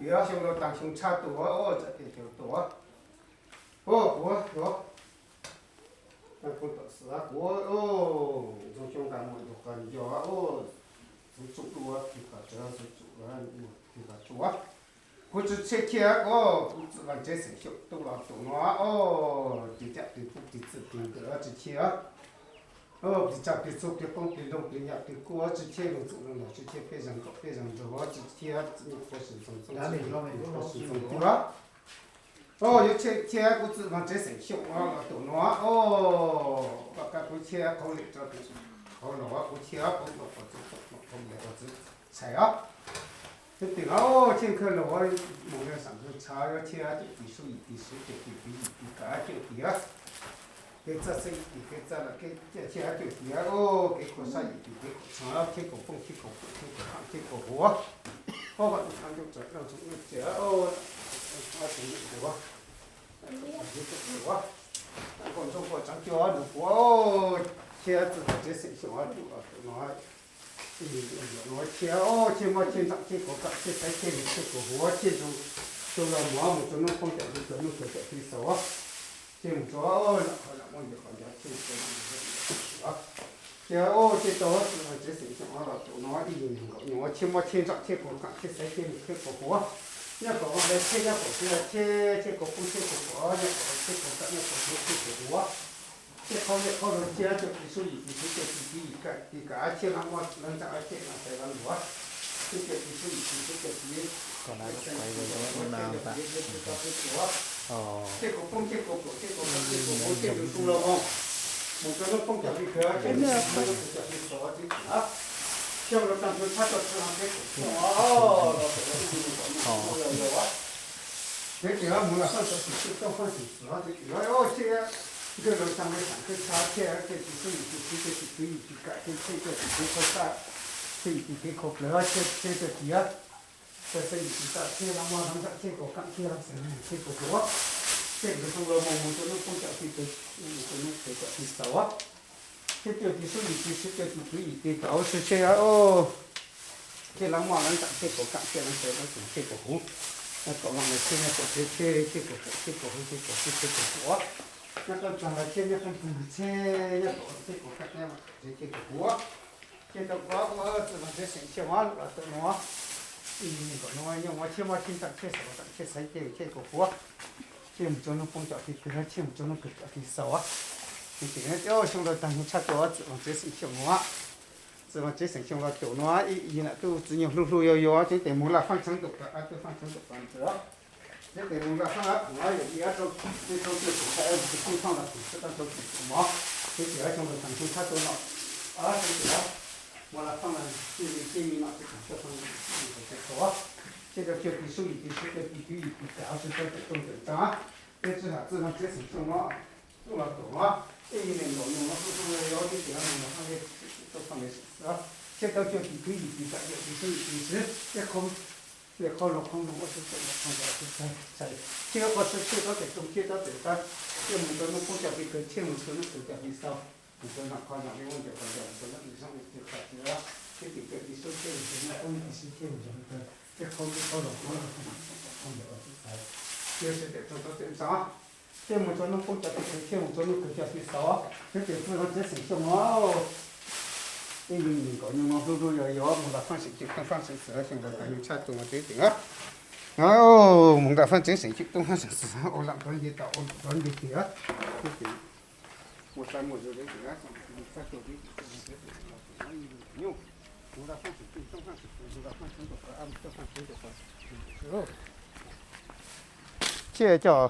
Yog xyoo laus taag xyoo tshaj tuaj, tsam tias xyoo tuaj, kuv, kuv, kuv tom xwm kuv, ntxoog xyoo nqas muag ntug qas nco, txwv tsum dua tig qas tsawv, txwv tsum dua tig qas tsua. Kuv tsi tshaj chaw, kuv txwm Vaaj Tsev xeem Xyooj tuaj los tuaj nuav, ris caj ris pub ris txwj ris nkawm tsi tshaj. Ris tsaj ris txuj ris qoob ris loo ris nyam ris kuj tsi tshaj, lug txwm lug ntaag tsi tshaj, peb zaag nkaum peb zaag nraug tsi tshaj, txwm nyam quas sim ntxoog txooj, quas sim ntxoog tuaj. Yuav tshaj chaw kuv txwm Vaaj Tsev xeem Xyooj los tuaj nuav, koj kuv tshaj qhov lem rua qhov laug, kuv tshaj qhov laug qhov txwv, qhov laug qhov txwv txhais os. Teb tim os, tshaj khawj laug moog le saam khawj tshav, yuav tshaj cawm tis sub yim tis siv, cawm tis kwv yim tis kav, cawm tis kev txaj xeeb yim tis kev txaj lawm, kev txaj tshaj cawm tis, kev khuam sab yim tis kev khuam tshav, tshaj kaum poob tshaj kaum pum tshaj kaum qaam tshaj kaum huv. Koj ntsuj tsawv dlawg tsoom nyuj tsev, ntsuj tsawv, ntsuj tsawv, tshaj txwm Vaaj Tsev xeem Xyooj tuaj los tuaj nuav, tshaj, tshaj mob tshaj ntsaam tshaj kuv kaam tshaj xaiv tshaj lug tshaj kuv huv, tshaj zoo, zoo los mog, moog rua nuj poob cawm tis kawg, nuj kawg cawm tis xauv, tshaj moog rua lam qhov lam muaj ncig qhov ncig tshaj, tshaj tau txwm Vaaj Tsev xeem Xyooj los tuaj nuav ib yim neeg nkaum nyuag tshaj mob tshaj ntsaam tshaj kuv kaam tshaj xaiv tshaj lug tshaj kuv huv, nyob kaum vaj ntawd tshaj, nyob kaum tsev tshaj, tshaj kuv poob tshaj kuv huv, nyob kaum tshaj kuv kaam nyob kaum tsev tshaj kuv huv. Tshaj qhov lem qhov laug tshaj cawm tis sub yim tis siv, cawm tis kwv yim tis kav, tshaj lam muaj lawv ntsaam tshaj lam xaiv lam lug, tshaj cawm tis sub yim tis siv, cawm tis tshaj kuv poob tshaj kuv pum tshaj kuv kaam tshaj kuv huv, tshaj zoo zoo los mog, moog rua nuj poob cawm tis kawg, tshaj zoo zoo los mog, moog rua nuj poob cawm tis xauv tsi txwm os. Xyoo laus taag xyoo tshaj tuaj txwm Vaaj Tsev xeem Xyooj los tuaj nuav ib yim neeg nkaum nyuag lug yog yog, teb tim moog laj faaj txug txim txuj tooj faaj txug txim txwv teb tim, tshaj nkawj laug taag le saam khawj tshav, tshaj cawm tis sub yim tis siv, cawm tis kwv yim tis kav, tshaj cawm tis kev khuam sab, tshaj yim tis kev khuam plawv, tshaj cawm tis, tshaj xaiv yim tis txaj, tshaj lam muaj lawv ntsaam tshaj kuv kaam tshaj lam xaiv tshaj kuv huv, tshaj zoo zoo los mog, moog rua nuj poob cawm tis kawg, moog rua nuj kawg cawm tis xauv, tshaj cawm tis sub yim tis siv, cawm tis kwv yim tis kav, tshaj, tshaj lam muaj lawv ntsaam tshaj kuv kaam tshaj lam xaiv tshaj kuv huv, nyob kaum vaj ntawd tshaj, nyob kaum tsev tshaj, tshaj kuv pum tshaj kuv huv, tshaj kuv pum tshaj kuv huv, nyob kaum tsev tshaj, nyob kaum tsev tshaj, nyob kaum tsev tshaj kuv kaam nyob kaum tsev tshaj kuv huv. Tshaj tau kuv, kuv txwm Vaaj Tsev xeem Xyooj los tuaj nuav, ib yim neeg nkaum nyuag nyuag tshaj mob tshaj ntsaam tshaj xauv kaam tshaj xaiv tshaj lug tshaj kuv huv, tshaj moog rua nuj poob cawm tis kawg, tshaj moog rua nuj kawg cawm tis xauv. Teb tim xyoo laus taag xyoo tshaj tuaj txwm Vaaj Tsev xeem Xyooj nuav, txwm Vaaj Tsev xeem Xyooj los tuaj nuav ib yim neeg tub txwv nyuag hlub hlub yog yog teb tim moog laj faaj tseeb ntuj kav, tub faaj tseeb ntuj kav ntawd, teb tim moog laj faaj ab pum ab yawm yij ab rau, teb rau tub pum ab tub faaj los pum txhab tau rau tub pum mog, teb tim xyoo laus taag xyoo tshaj tuaj los, teb tim moog laj faaj txij li txij li no teb tim tub faaj txhab tau, tshaj tau cawm tis sub yim tis siv, cawm tis kwv yim tis kav, tshaj tau cawm tooj cawm ntxaa, peb tsi has txwm Vaaj Tsev xeem Xyooj nuav tuaj los tuaj nuav, ib yim neeg nkaum nyuag nyuag hlub hlub yog yog teb tim moog laj faaj le, tub faaj le, tshaj tau cawm tis kwv yim tis kav, cawm tis sub yim tis siv, tshaj qhov le qhov laug qhov noog ua tsi txawm qhov ntawd tsi txhais, tshaj qhov sib tshaj txhob tes tooj tshaj txhob tes txhab, tshaj moog rua nuj poob cawm tis kawg, tshaj moog rua nuj kawg cawm tis xauv, moog rua nov qhov nov le muaj ncaws qhov ncaws moog rua nov le zoo le tsi qhov tsi, teb tim cawm tis sub tshaj moog rua nuj poob tis siv tshaj moog rua nuj kawg, tshaj qhov le qhov laug qhov noog ua tsi txhais, tshaj tsis tes tooj txhob tes ntxaa, tshaj moog rua nuj poob cawm tis kawg, tshaj moog rua nuj kawg cawm tis xauv, teb tim txwm Vaaj Tsev xeem Xyooj nuav, ib yim neeg nkaum nyuag nyuag hlub hlub yog yog moog laj faaj tseem cim tooj faaj tseem xwm xyoo laus taag xyoo tshaj tuaj teb tim, moog laj faaj tseem cim tooj faaj tseem xwm ua lam rov nce tau ua rov nce tim, teb tim ua txaj muag zoo teb tim, tshaj tuaj teb tim nyuag, moog laj faaj tseem cim tooj faaj tseem xwm, moog laj faaj tseem ntuj kav, tub faaj tseem ntuj kav, tshaj cov